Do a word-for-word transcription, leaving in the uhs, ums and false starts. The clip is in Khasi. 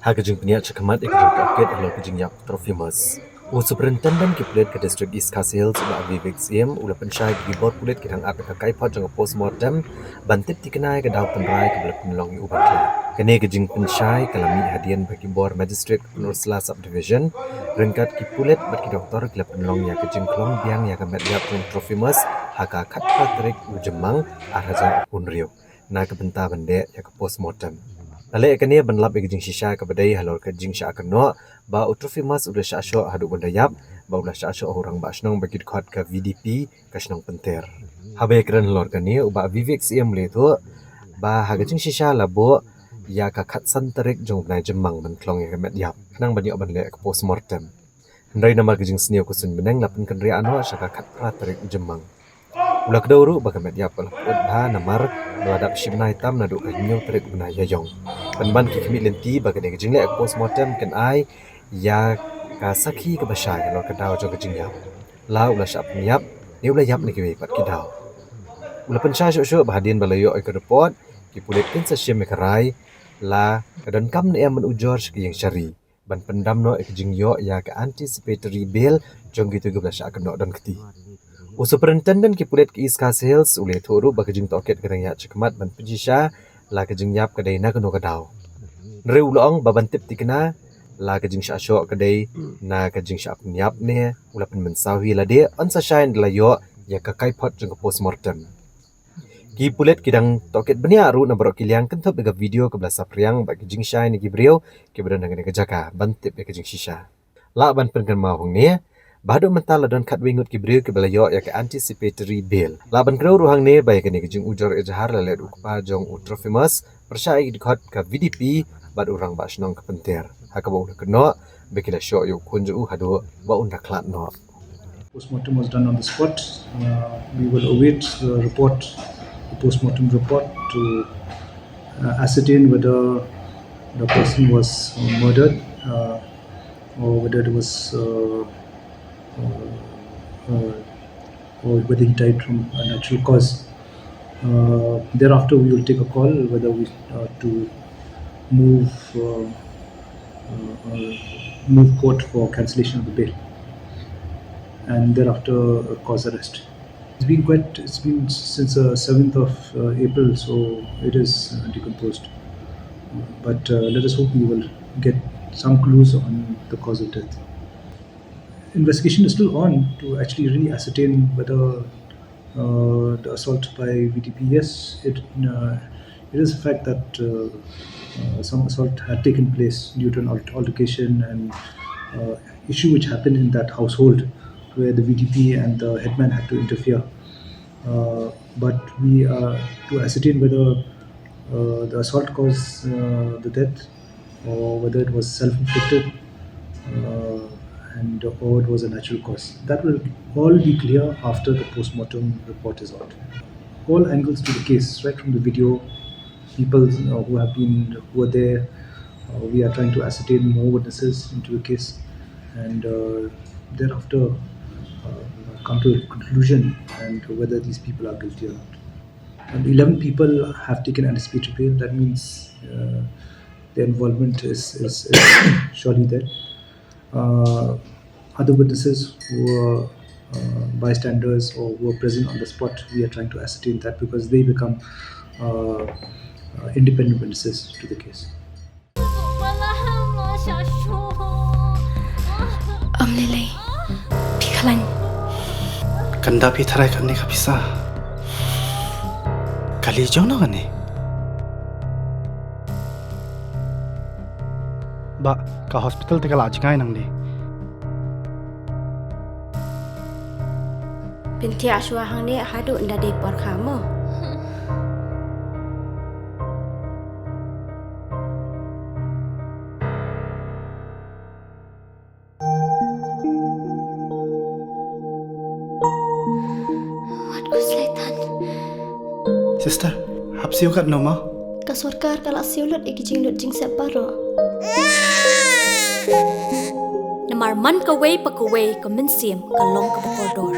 Ha ka jingpynïaid shakhmat ïa ka jingtohkit halor ka jingïap Trophimus, u Superintendent ki pulit ka District East Khasi Hills, u Bah Vivek Syiem, u la pynshai ba ki bor pulit ki dang ap ïa ka kaiphod jong ka postmortem ban tip thikna ïa ka daw tynrai kaba la pynlong ïa u ban khlad. Kane ka jingpynshai ka la mih hadien ba ki bor Magistrate Pynursla Subdivision ryngkat ki pulit bad ki doktor ki la pynlong ïa ka jingkhlong biang ïa ka met ïap jong u Trophimus ha ka khatphra tarik u Jymmang ar hajar arphew hynriew na ka bynta ban leh ïa ka postmortem. La leh kane ban lap ïa ka jingshisha kaba dei halor ka jingshah kynnoh ba u Trophimus u la shah shoh haduh ban da ïap, ba u la shah shoh ha u rangbah shnong ba ki dkhot ka V D P ka shnong Pynter. Haba ïakren halor kane, u Bah Vivek Syiem u la ïathuh ba ha ka jingshisha la buh ïa ka khatsan tarik jong u bnai Jymmang ban khlong ïa ka met ïap khnang ban ïoh ban leh ka postmortem. Hynrei namar ka jingsniew ka suiñ bneng la pynkynriah noh sha ka khatphra tarik u Jymmang. U la kdew ruh ba ka met ïap ka la pyut bha namar ba la dap shi bnai tam naduh ka hynñiew tarik u bnai Ïaïong. Pynban ki khmih lynti ba kane ka jingleh postmortem kan ai ïa ka sakhi kaba shai halor ka daw jong ka jingïap, la u la shah pynïap ne u la ïap na kiwei pat ki daw. U la pynshai shuh shuh ba hadien ba la ïoh ïa ka report, ki pulit kin sa shim ïa ka rai la ka donkam ne em ban ujor sha ka ïing shari ban pyndam noh ïa ka jingïoh ïa ka anticipatory bail jong kito kiba la shah kynnoh don kti. U Superintendent ki pulit ka East Khasi Hills u la ïathuh ruh ba ka jingtohkit ka dang ïaid shakhmat ban pynshisha la ka jingïap ka dei na kano ka daw. Hynrei u la ong ba ban tip thikna la ka jingshah shoh ka dei na ka jingshah pynïap ne u la pynmynsaw hi lade yn sa shai ynda la ïoh ïa ka kaiphod jong ka postmortem. Ki pulit ki dang tohkit bniah ruh na baroh ki liang kynthup ïa ka video kaba la saphriang bad ki jingshai na ki briew kiba don ha kane ka jaka ban tip ïa ka jingshisha. Lah ban pynkynmaw hangne ba haduh mynta la don khatwei ngut ki briew kiba la ïoh ïa ka anticipatory bail. Lah ban kdew ruh hangne ba ïa kane ka jingujor ejahar la leh da u kpa jong u Trophimus pyrshah ïa ki dkhot ka V D P bad u rangbah shnong ka Pynter, ha kaba u la kynnoh ba ki la shoh ïa u khun jong u haduh ba un da khlad noh. Postmortem was done on the spot. Uh, we will await the report, the postmortem report, to uh, ascertain whether the person was uh, murdered uh, or whether it was uh, uh, uh, or whether he died from a natural cause. Uh, thereafter, we will take a call whether we uh, to move uh, uh, uh, move court for cancellation of the bail, and thereafter uh, cause arrest. It's been quite, it's been since the seventh of uh, April, so it is uh, decomposed. But uh, let us hope we will get some clues on the cause of death. Investigation is still on to actually really ascertain whether uh, the assault by V D P. Yes, it uh, it is a fact that uh, uh, some assault had taken place due to an al- altercation and uh, issue which happened in that household where the V D P and the headman had to interfere. Uh, but we are to ascertain whether uh, the assault caused uh, the death or whether it was self-inflicted uh, and or it was a natural cause. That will all be clear after the postmortem report is out. All angles to the case, right from the video, people uh, who have been who were there. Uh, we are trying to ascertain more witnesses into the case, and uh, thereafter uh, come to a conclusion and whether these people are guilty or not. And eleven people have taken anticipatory bail. That means uh, their involvement is, is, is surely there. Uh, other witnesses who were uh, bystanders or who were present on the spot, we are trying to ascertain that because they become uh, uh, independent witnesses to the case. Ym lei lei. Phi khlaiñ. Kan da phi tharai katne ka pisa. Kali jong no kane. Ba ka hospital te ka la jngai nangne. Pyntiah shuwa hangne haduh ynda dei por kha mo. Wat ku slaitan. Sister, hap siew kat no ma? Ka sorkar ka la siew lut ïa ki jinglut jingsep baroh. Namar man kawei pa kawei ka mynsiem ka long kaba kordor.